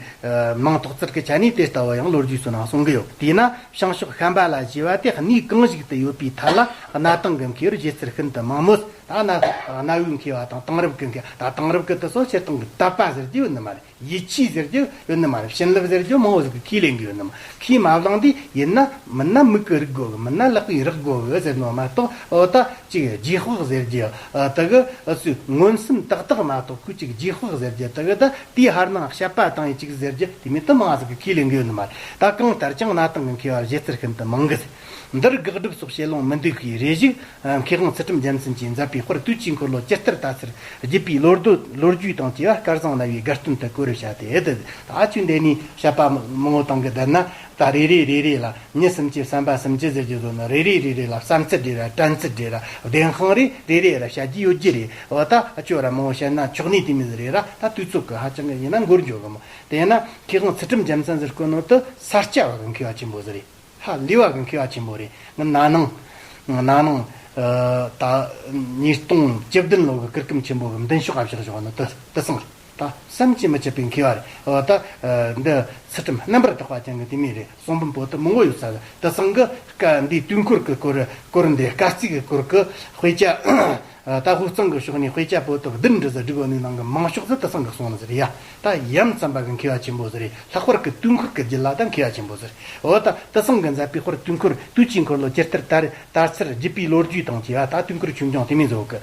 མིང་ཐོགས་ཚུལ་གྱི་ཆ་ནས་དེ་ལྟ་བུ་ཡང་ལོ་རྒྱུས་སུ་ནང་གསུང་གི་ཡོད། དེས་ན་བྱང་ཕྱོགས་ཤམ་བྷ་ལ་ཞེས་པ་དེ་གནས་གང་ཞིག་ཏུ་ཡོད་པའི་ཐད་ལ་གནའ་དེང་གི་མཁས་པར་བརྗོད་ཚུལ་ཤིན་ཏུ་མང་མོད། ད་གནའ་གནའ་བོའི་མཁས་པ་དང་དེང་རབས་ཀྱི་མཁས། ད་དེང་རབས་ཀྱི་དེ་ཚོ་སྤྱིར་བཏང་གི་དད་པ་ཟེར་རྒྱུ་ཡོད་ནི་མ་རེད། ཡིད་ཆེས་ཟེར་རྒྱུ་ཡོད་ནི་མ་རེད། བྱིན་རླབས་ཟེར་རྒྱུ་མང་བོ་ཟིག་གིས་ཁས་ལེན་གི་ཡོད་ནི་མ། ཁས་མ་བླངས་དུས་ཡིན་ན་མིན་ན་མིག་གིས་རིག་དགོས་གི། མིན་ན་ལག་གིས་རེག་དགོས་གི་ཟེར་ནོ་མ་གཏོགས། འོ་ད་ཅིག་རྗེས་དཔག་ཟེར་རྒྱུ་ཨ་དེ་གི་ཨ་སུས་མངོན་སུམ་ཏག་ཏག་མ་གཏོགས་ཁོས་ཅིག་རྗེས་དཔག་ཟེར་རྒྱུ་དེ་གི། ད་དེའི་ཕར་ནང་དཔྱད་པ་བཏང་ཡི་ཅིག་ཟེར་རྒྱུ་དེ་མིན་དུ་མང་ཟིག་གིས་ཁས་ལེན་གི་ཡོད་ནི་མ་རེད། ད་གང་ལྟར་ཀྱང་གནའ་དེང་གི་མཁས་པར་བརྗོད་ཚུལ་ཤིན་ཏུ་མང་གི་ཟེར། འདིར་དགག་སྒྲུབ་སོགས་བྱེད་ལོང་མི་འདུག་པའི་རེ་ཞིག་མཁས་དབང་ཚུལ་ཁྲིམས་རྒྱལ་མཚན་གྱིས་མཛད་པའི་དཔལ་དུས་ཀྱི་འཁོར་ལོ་ཇི་ལྟར་དར་ཚུལ་བརྒྱུད་པའི་ལོ་ཟློས་ལོ་རྒྱུས་དང་བཅས་པ་སྐལ་བཟང་རྣ་བའི་དགའ་སྟོན་དུ་བཀོད་རེ་བྱ་སྟེ། ད་ཨ་ཆུ་འདི་ནས་བཤད་པ་མང་བོ་བཏང་གི་བསྡད་ན། ད་རེ་རེ་རེ་རེ་ལ་མྱི་སུམ་ཅུ་བསམ་པ་སུམ་ཅུ་ཟེར་རྒྱུ་བཟོ་ན། རེ་རེ་རེ་རེ་ལ་བསམ་ཚུལ་རེ་ར་དྲན་ཚུལ་རེ་ར་བདེན་དཔང་རེ་རེ་རེ་ར་བཤད་རྒྱུ་ཡོད་རྒྱུ་རེད། འོ་ད་ཨ་ཆུ་ར་མང་བོ་བཤད་ན་ཆོག་ནི་དེ་མོ་ཟིག་རེད་ར། ད་དུས་ཚོད་ཀྱི་ཧ་ཅང་གི་ཡིན་ན་འགོར་འགྱོ་གི་མོ། དེ་ཡིན་ན་མཁས་དབང་ཚུལ་ཁྲིམས་རྒྱལ་མཚན་ཟེར་གོ་ནོ་དེ་ས་སྐྱ་བ་གི་མཁས་པ་ཆེན་པོ་ཟིག་རེད། ཧ་ལས་པ་གི་མཁས་པ་ཆེན་པོ་རེད། ང་ན་ནིང་། ན་ནིང་། ཨ་ད་ཉིས་སྟོང་བཅུ་བདུན་ལོ་གི་གུར་ཀུམ་ཆེན་པོ་གི་མདུན་ཤོག་ཨ་བཞག་བཞག་ནི་དེ་དེ་སང་རེད། ད་བསམ་གྱིས་མི་ཁྱབ་པའི་མཁས་པ་རེད། འོ་ད་ཨ་འདི་ཚུལ་ཁྲིམས་རྣམ་པར་དག་པ་ཅན་གི་དེ་མོ་རེད། གསུང་འབུམ་པོ་ཏི་མང་བོ་ཡོད་ས་རེད། དེ་སང་གི་སྐབས་འདིའི་དུས་འཁོར་གི་སྐོར་སྐོར་འདི་སྐར་རྩིས་གི་སྐོར་གི་དཔེ་ཆ། ད་དབུས་གཙང་གི་ཕྱོགས་ནས་དཔེ་ཆ་པོ་ཏི་བདུན་འདྲ་ཟིག་བསྒྲིགས་ཡོད་ནི་ནང་གི་མང་ཤོས་ཟིག་དེ་སང་གི་གསུང་ནི་ཟིག་རེད་ཡ། ད་ཡ་མཚན་པ་གི་མཁས་པ་ཆེན་པོ་ཟིག་རེད། ལྷག་པར་གི་དུས་འཁོར་གི་རྒྱུད་ལ་ད་མཁས་པ་ཆེན་པོ་ཟིག་རེད། འོ་ད་དེ་སང་གི་མཛད་པའི་དཔེར་དུས་འཁོར་དུས་ཀྱི་འཁོར་ལོ་ཇི་ལྟར་དར་དར་ཚུལ་བརྒྱུད་པའི་ལོ་རྒྱུས་དང་བཅས་པ། ད་དུས་འཁོར་ཆོས་འབྱུང་དེ་མོ་ཟིག་གི་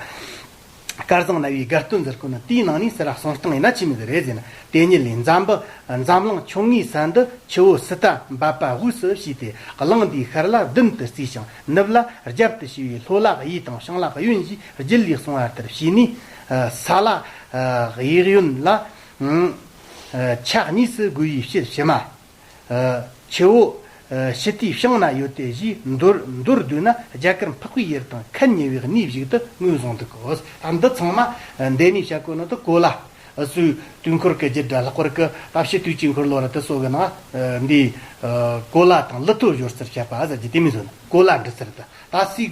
སྐལ་བཟང་རྣ་བའི་དགའ་སྟོན་ཟེར་གོ་ནི་དེའི་ནང་ནས་ཟེར་ར་གསུང་སྟངས་ཡིན་ན་ཆི་མོ་ཟིག་རེད་ཟེར་ན། དེ་ཉིད་ལས་འཛམ་བུ་འཛམ་གླིང་ཁྱུང་ངའི་ས་འདི་ཆུ་བོ་སི་ཏཱ་འབབ་པ་དབུས་སུ་བྱས་ཏེ། གླིང་འདིའི་ཤར་ལ་བདུན་དུ་བརྩིས་ཤིང་། ནུབ་ལ་རྒྱབ་ཏུ་ཕྱེ་བའི་ལྷོ་ལ་གཡས་དང་བྱང་ལ་གཡོན་ཞེས་རྒྱུད་ལས་གསུངས་པ་ལྟར་བྱས་ནས། ས་ལ་གཡས་གཡོན་ལ་ཆ་གཉིས་སུ་བགོས་པའི་ཕྱིར་ཕྱི་མ། ཆུ་བོ་ཕྱི་དེའི་བྱང་ན་ཡོད་དེ་ཞེས་མདོར་མདོར་བསྡུས་ན། རྒྱ་གར་འཕགས་པའི་ཡུལ་དང་ཁ་ཉེ་བའི་གནས་ཤིག་ཏུ་ངོས་བཟུང་འདུག་གོ། ད་འདི་ཚང་མ་འདི་ནས་བཤད་གོ་ནི་དེ་གོ་ལ། སུའི་དུས་འཁོར་གྱི་རྒྱུད་འདྲ་ལྷག་པར་གྱི་ད་ཕྱི་དུས་ཀྱི་འཁོར་ལོ་ར་དེ་སོགས་ཀྱི་ནང་འདི་གོ་ལ་དང་ལི་ཐོ་སྦྱོར་ཚུལ་བཤད་པ་ཟེར་རྒྱུ་དེ་མོ་ཟིག་ནི། གོ་ལ་འབྲི་ཚུལ་དེ། ད་སུས་འདི་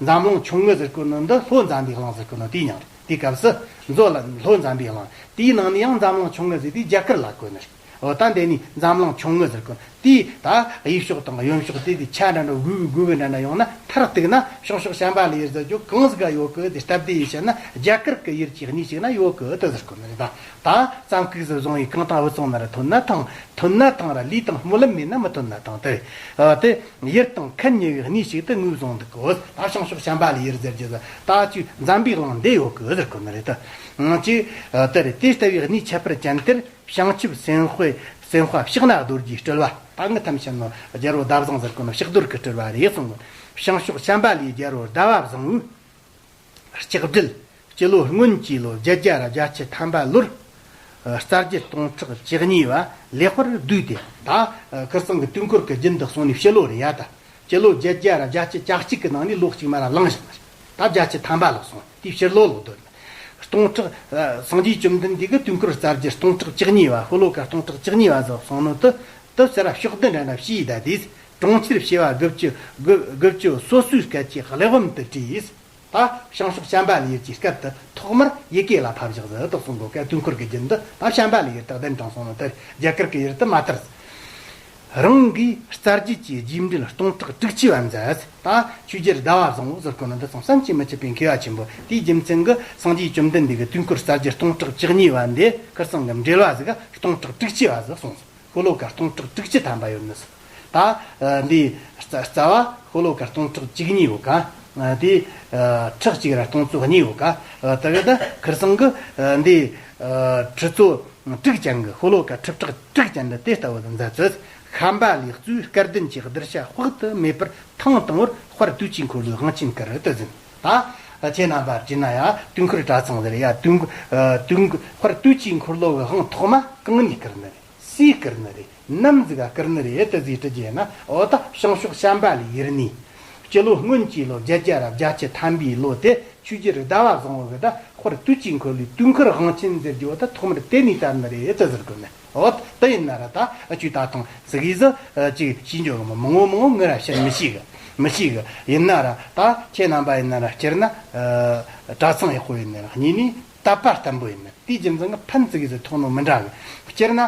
འཛམ་གླིང་ཁྱུང་ངུ་ཟེར་གོ་ནི་འདི་ལྷོ་འཛམ་པའི་གླིང་ཟེར་གོ་ནི་དེའི་མྱིང་རེད། དེའི་སྐབས་སུ་མཛོ་ལ་ལྷོ་འཛམ་པའི་གླིང་། དེའི་ནང་ནས་ཡང་འཛམ་གླིང་ཁྱུང་ངུ་ཟེར་དུས་རྒྱ་གར་ལ་གོ་ནི་རེད། འོ་ད་འདི་ནི་འཛམ་གླིང་ཁྱུང་ངུ་ཟེར་གོ་ནི། དེའི་ད་གཡས་ཕྱོགས་དང་གཡོན་ཕྱོགས་དེ་དེ་ཆ་འདྲ་འདྲ་དགུ་དགུ་གི་འདྲ་འདྲ་ཡོང་ན། མཐར་གཏུགས་ན་བྱང་ཕྱོགས་ཤམ་བྷ་ལའི་ཡུལ་ཟེར་རྒྱུ་གང་ཟིག་ག་ཡོད་གི་དེ་སྟབས་བདེ་ཡིས་བཤད་ན། རྒྱ་གར་གི་ཡུལ་གྱི་གནས་ཤིག་ན་ཡོད་གི་དེ་ཟེར་གོ་ནི་རེད། ད་ད་རྩམ་སྐུད་ཟིག་བཟུང་ཡི་གངས་དང་བུ་ཚང་ན་ར་ཐོན་ན་ཐང་། ཐོན་ན་ཐང་ར་ལུས་དང་སྨོན་ལམ་མེད་ན་མི་ཐོན་ན་ཐང་། དེ་དེ་ཡུལ་དང་ཁ་ཉེ་བའི་གནས་ཤིག་ཏུ་ངོས་བཟུང་འདུག་གོ། ད་བྱང་ཕྱོགས་ཤམ་བྷ་ལའི་ཡུལ་ཟེར་རྒྱུ་ཟིག་ད་ཅིག་འཛམ་བུའི་གླིང་འདི་ཡོད་གི་ཟེར་གོ་ནི་རེད། ད་ཅིག་དེ་རེད། དེ་ལྟ་བུའི་གནས་ཁྱད་པར་ཅན་དེར། བྱང་ཆུབ་སེམས་དཔའ་སེམས་དཔའ་ཕྱག་ན་རྡོ་རྗེའི་སྤྲུལ་པ། ད་ངི་ཐམས་ཅད་ནོ་རྒྱལ་པོ་ཟླ་བཟང་ཟེར་གོ་ནོ་ཕྱག་རྡོར་གྱི་སྤྲུལ་པ་རེད་གསུངས། བྱང་ཕྱོགས་ཤམ་བྷ་ལའི་རྒྱལ་པོ་ཟླ་བ་བཟང་བོས་ལྕགས་སྦྲུལ་ སྤྱི་ལོ་སྔོན་གྱི་ལོ་བརྒྱད་བརྒྱ་ར་བརྒྱད་ཅུ་ཐམ་པ་ལོར། རྩ་རྒྱུད་སྟོང་ཕྲག་བཅུ་གཉིས་པ་ལེགས་པར་བསྡུས་ཏེ། ད་ཁིར་ཚང་གི་དུས་འཁོར་གྱི་རྒྱུན་དུ་སོང་ནས་ཕྱི་ལོ་རེད་ཡ། ད་སྤྱི་ལོ་བརྒྱད་བརྒྱ་ར་བརྒྱད་ཅུ་གྱ་གཅིག་གི་ནང་ནས་ལོ་གཅིག་མ་ར་ལངས་བཞག་པ་རེད། ད་བརྒྱད་ཅུ་ཐམ་པ་ལོ་སོང་དེའི་ཕྱི་ལོ་ལོ་དོན། སྟོང་ཕྲག་སངས་རྒྱས་བཅོམ་ལྡན་འདས་ཀྱི་དུས་འཁོར་རྩ་རྒྱུད་སྟོང་ཕྲག་བཅུ་གཉིས་པ། ཤོ་ལོ་ཀ་སྟོང་ཕྲག་བཅུ་གཉིས་པ་ཟེར་གསུངས་ནོ་དེ། དེ་ཕྱིར་ཕྱོགས་བདུན་ར་ན་ཕྱིས་ད་དེས། གྲོང་ཁྱེར་བྱེ་བ་དགུ་བཅུ་དགུ་དགུ་བཅུ་སོ་སོའི་སྐད་ཀྱི་ཀླད་པ་དུ་བྲིས། ད་བྱང་ཕྱོགས་བྱམས་པ་ལ་ཡུལ་གྱི་སྐད་དུ་ཐོག་མར་ཡི་གེ་ལ་ཕབ་བཞག་ཟེར་དོགས་སོང་གོ་ཀ། དུས་འཁོར་གྱི་རྒྱུན་དུ་ད་བྱམས་པ་ལ་ཡུལ་དུ་གདན་དྲངས་སོང་ནོ་དེར་རྒྱ་གར་གྱི་ཡུལ་དུ་མ་དར། རང་གིས་རྩ་རྒྱུད་ཀྱི་རྒྱས་འགྲེལ་སྟོང་ཕྲག་དྲུག་ཅུ་བ་མཛད། ད་ཆོས་རྒྱལ་ཟླ་བ་བཟང་པོ་ཟེར་གོ་ནོ་འདི་ཚང་བསམ་གྱིས་མི་ཁྱབ་པའི་མཁས་པ་ཆེན་པོ། དེའི་རྒྱུ་མཚན་གྱིས་སངས་རྒྱས་བཅོམ་ལྡན་འདས་ཀྱི་དུས་འཁོར་རྩ་རྒྱུད་སྟོང་ཕྲག་བཅུ་གཉིས་པ་འདི་ཁིར་ཚང་གི་འགྲེལ་བ་ཟིག་སྟོང་ཕྲག་དྲུག་ཅུ་བ་ཟིག་གསུངས་སོང་། ཤོ་ལོ་ཀ་སྟོང་ཕྲག་དྲུག་ཅུ་ཐམ་པ་ཡོད་ནི། ད་འདི་རྩ་རྩ་བ་ཤོ་ལོ་ཀ་སྟོང་ཕྲག་བཅུ་གཉིས་ཡོད་ཀ། དེ་ཁྲི་གཅིག་ར་སྟོང་ཚོ་གཉིས་ཡོད་ཀ། དེ་ག་ད་ཁིར་ཚང་གི་འདི་ཁྲི་ཚོ་དྲུག་ཅན་གྱི་ཤོ་ལོ་ཀ་ཁྲི་ཕྲག་དྲུག་ཅན་དུ་དེ་ལྟ་བུ་དུ་མཛད་ཚུལ། ཤམྦྷ་ལའི་གཙོས་སྐལ་ལྡན་གྱི་གདུལ་བྱ་དཔག་ཏུ་མེད་པར་ཐེངས་དང་པོར་དཔལ་དུས་ཀྱི་འཁོར་ལོའི་དབང་ཆེན་བསྐུར་དུ་ཟིན། ད་ཁྱེད་རྣམ་པ་བྲིས་ན་ཡ། དུས་འཁོར་གྲྭ་ཚང་ཟེར་ཡ། དུས་དུས་དཔལ་དུས་ཀྱི་འཁོར་ལོ་གི་དབང་ཐོག་མ་གང་ནས་བསྐུར་ནི་རེད། སུས་བསྐུར་ནི་རེད། ནམ་ཟིག་ག་བསྐུར་ནི་རེད། དེ་ཟིག་དྲི་རྒྱུ་ཡིན་ན། འོ་ད་བྱང་ཕྱོགས་བྱམས་པ་ལའི་ཡུལ་ནས་སྤྱི་ལོ་སྔོན་གྱི་ལོ་བརྒྱད་བརྒྱ་ར་བརྒྱད་ཅུ་ཐམ་པའི་ལོ་དེ། ཆོས་རྒྱལ་ཟླ་བ་བཟང་པོ་གི་ད་དཔལ་དུས་ཀྱི་འཁོར་ལོའི་དུས་འཁོར་དབང་ཆེན་ཟེར་རྒྱུ་བོ་ད་ཐོག་མར་དེ་ནས་དར་ནི་རེད་དེ་ཟེར་གོ་ནི། འོ་དེ་ཡིན་ན་ར་ད་ཨ་ཆུ་ད་ཐང་ཟིག་གིས་ཟི་ཅིག་ཤེས་འཇོག་གི་མོ་མང་བོ་མང་བོ་ངི་ར་བཤད་མི་ཤེས་གི། མི་ཤེས་གི། ཡིན་ན་ར་ད་ཁྱེད་རྣམ་པ་ཡིན་ན་ར་སྤྱིར་ན་གྲྭ་ཚང་ཡག་པོ་ཡིན་ནི་ར། གཉིས་ནས་དད་པ་བརྟན་པོ་ཡིན་ནི། དེའི་རྒྱུ་མཚན་གྱིས་ཕན་ཙི་གེ་ཟིག་ཐོགས་ནོ་མི་འདྲ་གི། སྤྱིར་ན་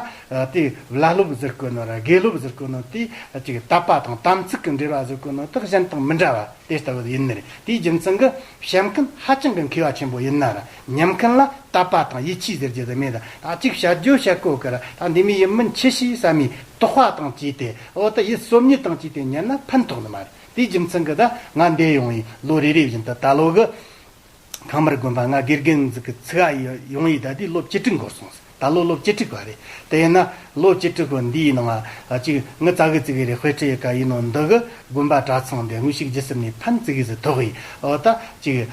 དེ་བླ་སློབ་ཟེར་གོ་ནོ་ར་དགེ་སློབ་ཟེར་གོ་ནོ་དེ་ཅིག་དད་པ་དང་དམ་ཚིག་གི་འབྲེལ་བ་ཟེར་གོ་ནོ་དག་གཞན་དང་མི་འདྲ་བ་དེ་ལྟ་བུ་ཡིན་ནི་རེད། དེའི་རྒྱུ་མཚན་གྱིས་བཤད་མཁན་ཧ་ཅང་གི་མཁས་པ་ཆེན་པོ་ཡིན་ན་ར། ཉན་མཁན་ལ་དད་པ་དང་ཡིད་ཆེས་ཟེར་རྒྱུ་ཟིག་མེད། ད་ཅིག་བཤད་རྒྱུ་བཤད་གོ་གི་ར། ད་འདི་མི་ཡིན་མིན་ཆི་ཤེས་བསམ་མི་དོགས་པ་དང་བཅས་ཏེ། འོ་ད་ཡིད་སོམ་ཉི་དང་བཅས་ཏེ་ཉན་ན་ཕན་ཐོགས་ནི་མ་རེད། དེའི་རྒྱུ་མཚན་གྱིས་ད་ང་འདི་ཡོང་ཡིན་ལོ་རེ་རེ་བཞིན་དུ་ད་ལོ་གི། ཁང་དམར་དགོན་པ་ང་དགེ་རྒན་ཟིག་གི་ཚིག་ཨ་ཡི་ཡོང་ཡི་ད་དེ་ལོ་བཅུ་དྲུག་འགོར་སོང་ཟིག། ད་ལོ་ལོ་བཅུ་དྲུག་པ་རེད། དེ་ཡིན་ན་ལོ་བཅུ་དྲུག་གི་འདིའི་ནང་ཨ་ཅིག་ངི་ཙ་གི་ཙི་གི་རེ་དཔེ་ཁྲིད་ཡི་ག་ཡིན་ནོ་འདི་གི་དགོན་པ་གྲྭ་ཚང་འདི་དངོས་ཤུགས་ཇི་སྲིད་ནས་ཕན་ཙི་གི་ཟིག་ཐོགས་ཡི། འོ་ད་ཅིག་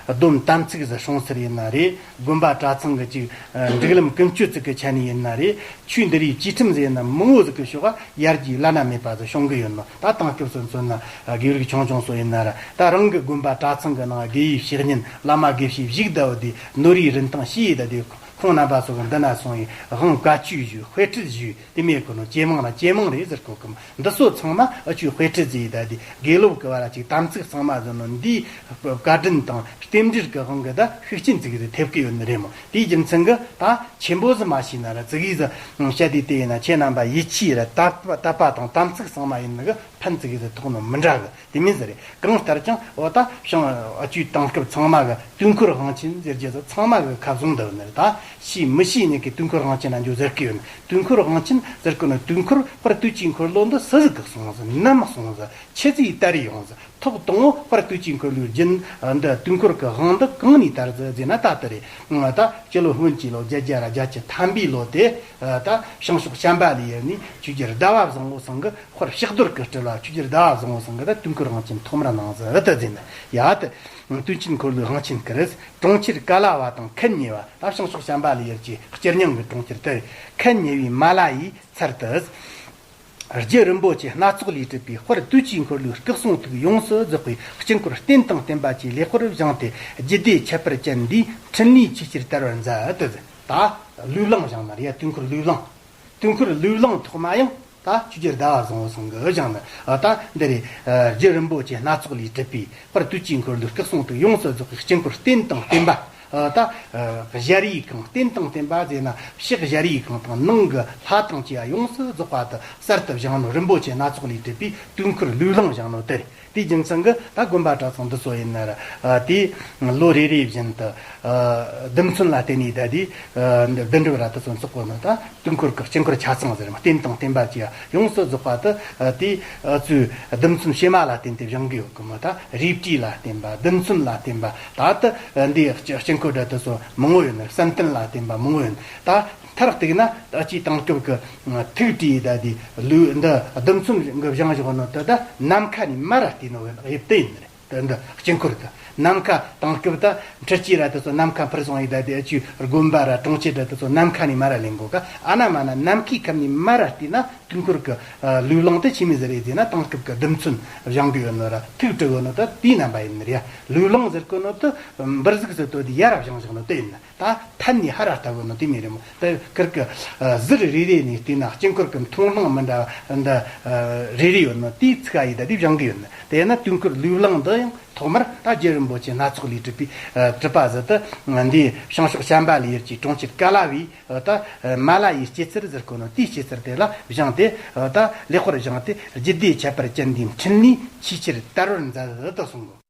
སྡོམ་དམ་ཚིག་ཟིག་སྲུང་ཚུལ་ཡིན་ན་རེད། དགོན་པ་གྲྭ་ཚང་གི་ཅིག་སྒྲིག་ལམ་ཀུན་སྤྱོད་ཙིག་གི་ཆ་ནས་ཡིན་ན་རེད། ཆོས་འདི་རིགས་བཅས་ཁྲིམས་ཟེར་ན་མང་བོ་ཟིག་གི་ཕྱོགས་ཡར་རྒྱས་བླ་ན་མེད་པ་ཟིག་བྱུང་གི་ཡོད་ནོ། ད་དེང་སྐབས་སུ་མཚོན་ན་དགེ་ལུགས་ཆུང་ཆུང་སོགས་ཡིན་ན་ར། ད་རང་གི་དགོན་པ་གྲྭ་ཚང་གི་ནང་དགེ་བའི་བཤེས་གཉེན་བླ་མ་དགེ་བཤེས་བཞུགས་བསྡད་པ་དེ་ནོར་བུའི་རིན་ཐང་ཤེས་ཡི་ད་དེ། ཁོང་རྣམ་པ་ཚོ་གི་འདི་ན་སོང་ཡི་དབང་བཀའ་ཆོས་ཞུས། དཔེ་ཁྲིད་ཞུས། དེ་མེད་གི་ནོ་ཇེ་མང་ལ་ཇེ་མང་རེད་ཟེར་གོ་གི། འདི་ཚོ་ཚང་མ་ཨ་ཆུའི་དཔེ་ཁྲིད་ཟེར་ཡི་ད་དེ་དགེ་སློབ་གི་བར་ལ་ཅིག་དམ་ཚིག་གཙང་མ་ཟེར་ནོ་འདིའི་བཀའ་དྲིན་དང་རྟེན་འབྲེལ་གི་དབང་གིས་ད་ཤུགས་རྐྱེན་ཙི་གེ་ཟིག་ཐེབས་གི་ཡོད་ནི་རེད་མོ། དེའི་རྒྱུ་མཚན་གྱིས་ད་ཆེན་པོ་ཟིག་མ་ཤེས་ན་ར་ཙི་གེ་ཟིག་བཤད་དེ་དེ་ཡིན་ན་ཁྱེད་རྣམ་པ་ཡིད་ཆེས་ར་དད་པ་དད་པ་དང་དམ་ཚིག་གཙང་མ་ཡིན་ནི་གི་ཕན་ཙི་གེ་ཟིག་ཐོགས་ནོ་མི་འདྲ་གི། དེ་མིན་ཟེར་རེད། གང་ལྟར་ཀྱང་འོ་ད་བྱང་ཨ་ཆུའི་དེང་སྐབས་ཚང་མ་གི་དུས་འཁོར་དབང་ཆེན་ཟེར་རྒྱུ་ཟིག་ཚང་མ་གི་ཁ་བཟུང་འདི་ནི་རེད། ད་ཤེས་མི་ཤེས་ནི་གི་དུས་འཁོར་དབང་ཆེན་ན་འཇོག་ཟེར་གི་ཡོད་ནི། དུས་འཁོར་དབང་ཆེན་ཟེར་གི་ནི་དུས་འཁོར་དཔལ་དུས་ཀྱི་འཁོར་ལོ་འདི་སུ་ཟིག་གིས་གསུངས་ཟིག། ནམ་གསུངས་ཟིག། ཆི་ཟིག་དར་ཡོང་ཟིག། ཐོག་དང་པོ་དཔལ་དུས་ཀྱི་འཁོར་ལོའི་རྒྱུན་འདི་དུས་འཁོར་གི་དབང་འདི་གང་ནས་དར་ཟིག་ཟེར་ན་ད་ལྟ་རེད། ང་ད་སྤྱི་ལོ་སྔོན་གྱི་ལོ་བརྒྱད་བརྒྱ་ར་བརྒྱད་ཅུ་ཐམ་པའི་ལོ་དེ། ད་བྱང་ཕྱོགས་བྱམས་པ་ལའི་ཡུལ་ནས་ཆོས་རྒྱལ་ཟླ་བ་བཟང་པོ་ཚང་གི་དཔལ་ཕྱག་རྡོར་གྱི་སྤྲུལ་བ་ཆོས་རྒྱལ་ཟླ་བ་བཟང་པོ་ཚང་གིས་ད་དུས་འཁོར་དབང་ཆེན་ཐོག་མར་གནང་ཟིག་ད་ཟེར་ན་ཡ། ད་དུས་ཀྱི་འཁོར་ལོའི་དབང་ཆེན་བསྐུར། གྲོང་ཁྱེར་ཀ་ལ་བ་དང་ཁན་ཉེ་བ། ད་བྱང་ཕྱོགས་བྱམས་པ་ལའི་ཡུལ་གྱི་སྤྱིར་སྙིང་གི་གྲོང་ཁྱེར་དེར་ཁན་ཉེ་བའི་མ་ལ་ཡི་ཚལ་དུ། རྒྱུ་རིན་པོ་ཆེ་སྣ་ཚོགས་ལས་གྲུབ་པའི་དཔལ་དུས་ཀྱི་འཁོར་ལོའི་སྐུ་གསུང་ཐུགས་ཡོངས་སུ་རྫོགས་པའི་དཀྱིལ་འཁོར་རྟེན་དང་བརྟེན་པ་བཅས་ལེགས་པར་བཞེངས་ཏེ་རྒྱུད་སྡེ་ཁྱད་པར་ཅན་འདིའི་འཕྲིན་ལས་ཆེས་ཆེར་དར་བར་མཛད་དོ། ད་ལུས་བླངས་བཞེངས་ནི་རེད། དུས་འཁོར་ལུས་བླངས། དུས་འཁོར་ལུས་བླངས་ཐོག་མ་ཡང་ད་ཆོས་རྒྱལ་ཟླ་བ་བཟང་པོ་ཚང་གིས་བཞེངས་ནི། ད་འདི་རེད། རྒྱུ་རིན་པོ་ཆེ་སྣ་ཚོགས་ལས་གྲུབ་པའི་དཔལ་དུས་ཀྱི་འཁོར་ལོའི་སྐུ་གསུང་ཐུགས་ཡོངས་སུ་རྫོགས་པའི་དཀྱིལ་འཁོར་རྟེན་དང་བརྟེན་པ། ད་གཞལ་ཡས་ཁང་། རྟེན་དང་བརྟེན་པ་ཟེར་ན་ཕྱི་གཞལ་ཡས་ཁང་དང་ནང་གི་ལྷ་དང་བཅས་པ་ཡོངས་སུ་རྫོགས་པ་དེ་གསར་དུ་བཞེངས་ནོ། རིན་པོ་ཆེ་སྣ་ཚོགས་ལས་གྲུབ་པའི་དུས་འཁོར་ལུས་བླངས་བཞེངས་ནོ་དེ་རེད། དེའི་རྒྱུ་མཚན་གྱིས་ད་དགོན་པ་གྲྭ་ཚང་འདི་ཚོ་ཡིན་ན་ར། དེ་ལོ་རེ་རེ་བཞིན་དུ་ལྡུམ་ཚོན་ལ་བརྟེན་ནས་ད་དེ་བདུན་གྲུབ་ར་དེ་ཚོ་འཚོགས་གོ་ནོ། ད་དུས་འཁོར་གྱི་དཀྱིལ་འཁོར་ཆ་ཚང་ཟེར་མ་རྟེན་དང་བརྟེན་པ་བཅས་ཡོངས་སུ་རྫོགས་པ་དེ་དེ་ཚོའི་ལྡུམ་ཚོན་བྱེ་མ་ལ་བརྟེན་ཏེ་བཞེངས་གི་ཡོད་གི་མོ། ད་རས་བྲིས་ལ་བརྟེན་པ། ལྡུམ་ཚོན་ལ་བརྟེན་པ། ད་ལྟ་འདི་དཀྱིལ་འཁོར་འདྲ་དེ་ཚོ་མང་བོ་ཡོད་ནི། བསམ་གཏན་ལ་བརྟེན་པ་མང་བོ་ཡོད་ནི། ད་མཐར་གཏུགས་ན་ད་ཅིའི་དེང་སྐབས་ཀྱི་ཐིག་བྲིས་ད་དེ་ལུས་འདི་ལྡུམ་ཚོན་གྱི་བཞེངས་བཞག་ནོ་དེ་ད་ནམ་མཁའ་ནས་མར་ར་བལྟས་ནོ་དབྱིབས་དེ་ཡིན་ནི་རེད། དེ་འདི་དཀྱིལ་འཁོར་དེ་ ནམ་མཁའ་དེང་སྐབས་ད་འཕྲུལ་ཆས་ར་དེ་ཚོ་ནམ་མཁའ་འཕུར་སོང་ཡི་ད་དེ་ཨ་ཅུ་དགོན་པ་ར་གྲོང་ཁྱེར་ར་དེ་ཚོ་ནམ་མཁའ་ནས་མར་ར་ལེན་གོ་ག་ཨ་ན་མ་ན་ནམ་མཁའི་ཁམས་ནས་མར་ར་བལྟས་ན་དུས་འཁོར་གི་ལུས་གླེང་དེ་ཆི་མོ་ཟིག་རེད་ཟེར་ན། དེང་སྐབས་གི་རྡུལ་ཚོན་བཞེངས་གི་ཡོད་ནོ་ར་ཐིག་བྲི་གི་ནོ་ད་དེའི་རྣམ་པ་ཡིན་ནི་རེད་ཡ། ལུས་གླེང་ཟེར་གོ་ནོ་དེ་འབུར་གཟུགས་ཟེར་དོ་དེ་ཡར་ར་བཞེངས་བཞག་ནོ་དེ་ཡིན་ན། ད་ཐད་ནས་ཧར་ར་ལྟ་གོ་ནོ་དེ་མོ་རེད་མོ། དེ་ཁིར་གི་ཨ་ཟུར་རེ་རེ་ནས་བལྟས་ན་དཀྱིལ་འཁོར་གི་མཐོང་སྣང་མི་འདྲ་འདི་ཨ་རེ་རེ་ཡོད་ནོ་དེའི་ཚིག་ཨ་ཡི་ད་དེ་བཞེངས་གི་ཡོད་ནི། དེ་ཡིན་ན་དུས་འཁོར་ལུས་གླེང་འདི་ཡང་ཐོག་མར་ད་རྗེ་རིན་པོ་ཆེ་སྣ་ཚོགས་ལས་གྲུབ་པའི་ཨ་གྲུབ་པ་ཟིག་ཏུ་འདི་བྱང་ཕྱོགས་བྱམས་པ་ལ་ཡུལ་གྱི་གྲོང་ཁྱེར་ཀ་ལ་བའི་ཨ་ད་ཨ་མ་ལ་ཡི་སྐྱེད་ཚལ་ཟེར་གོ་ནོ་དེའི་སྐྱེད་ཚལ་དེ་ལ་བཞེངས་ཏེ། ཨ་ད་ལེགས་པར་བཞེངས་ཏེ་རྒྱུད་སྡེ་ཁྱད་པར་ཅན་འདིའི་འཕྲིན་ལས་ཆེས་ཆེར་དར་བར་མཛད་དོ་གསུངས་གོ།